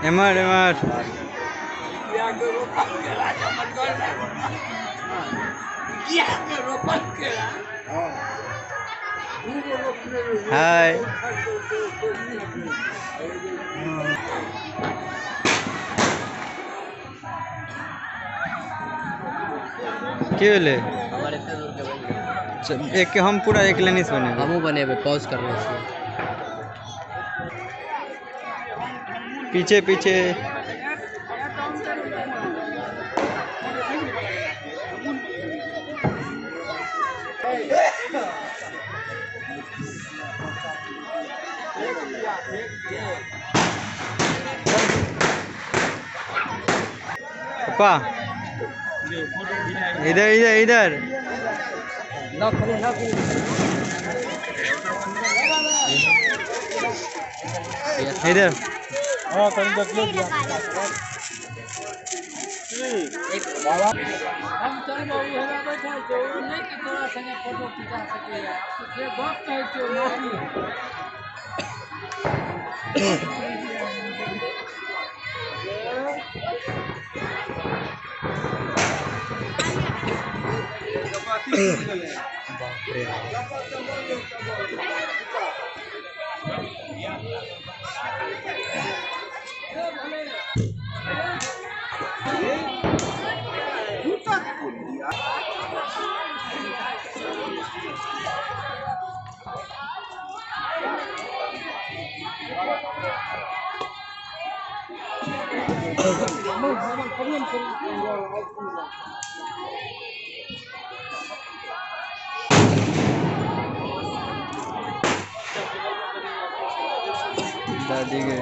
एमर एमर हाय की भेलै? एक हम पूरा एक लाइन से बनेबै। हमहूँ बनेबै, पॉज करने छियै। पीछे पीछे पप्पा इधर इधर इधर इधर। हाँ कहीं देख लो। हम चल बाबू हमरा बैठल छौ नहि कि तोरा संगे फोटो खिचा सकैया जे गप कहै छियौ माफी। बाप रे दादी के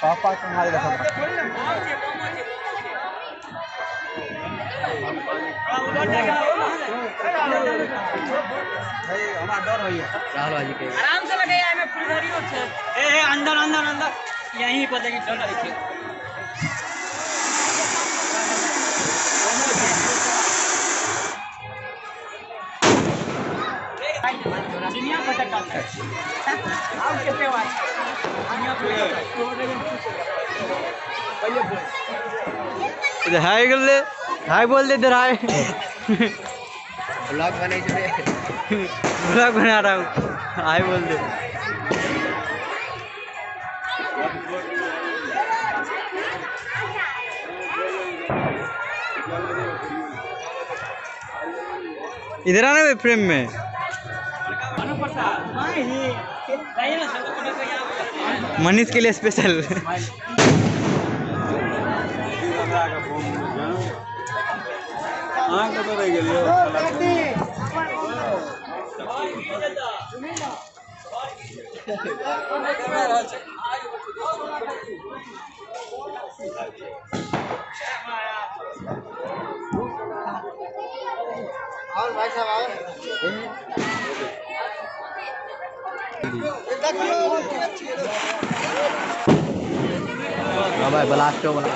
पापा तुम्हारे राहुल जी के आराम से लगे यार में फुलझड़ियो छै। ए अंदर अंदर अंदर यहीं पर देखी डर देखी। चिनिया फटका आओ केते बात चिनिया फटका इधर हाय कर ले, हाय बोल दे इधर हाय। ब्लॉग बने छे, ब्लॉग बना रहा हूँ, हाय बोल दे। इधर आना बे फ्रेम में। मनीष के लिए स्पेशल। और भाई साहब आओ। भाई ब्लास्ट हो बना।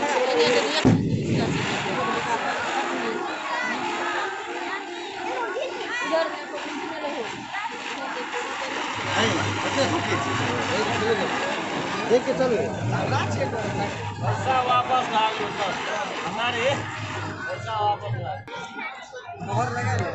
देख के चलो। पैसा वापस लागू सर हमारे पैसा वापस लागू मोहर लगा ले।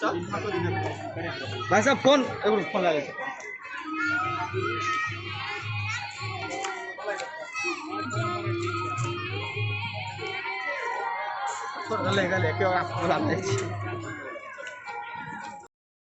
चल भाई साहब फोन एगो फोन लगा छै। छोड़ गले गले के ओकरा फोन लै छै।